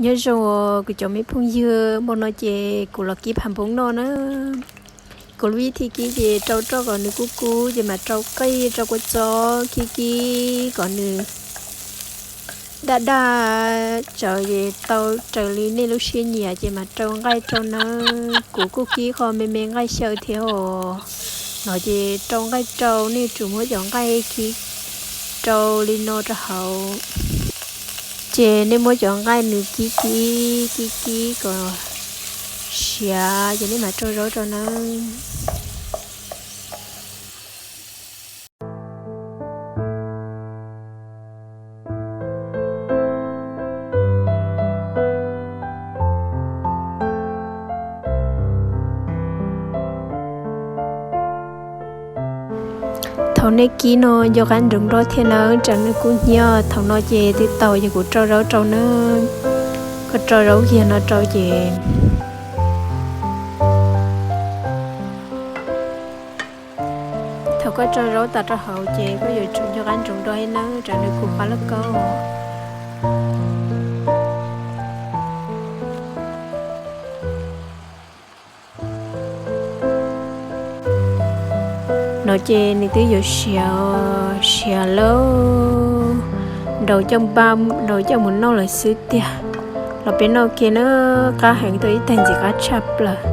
Nyob zoo kuv cov me phooj ywg, hmo no ces kuv los kib pham npoob noj na. Kuv lub vib thib kib ces rau roj kom nws kub kub ces mam rau qij rau kua txob kib kib kom nws daj daj tsawv ces tau raws li nej lub siab nyiam ces mam rau nqaij rau nawb. Kuv kuj kib qho me me nqaij xyaw thiab os. No ces rau nqaij rau nej tsum muab cov nqaij kib rau li no rau hauv. Ces nej muab cov nqaij nws kib kib kib kib kom siav ces nej mam rau zaub rau nawb. Thaum nej kib no nco qab ntsoov nroj thiab nawb, tsam nws kub hnyiab. Thaum no ces twb tau ces kuv rau zaub rau nawb. Koj rau zaub kiag no rau ces thaum koj rau zaub tas rau hauv ces koj yuav tsum nco qab ntsoov nroj nawb, tsam nws kub qab loj kawg. No ces nws twb yuav siav, siav lawm, nraus coj npaj, nraus coj mus noj lawm xwb tiag. Los peb noj kiag nawb, qab heev, tau ib tag ntxiv qab tshaj plaws.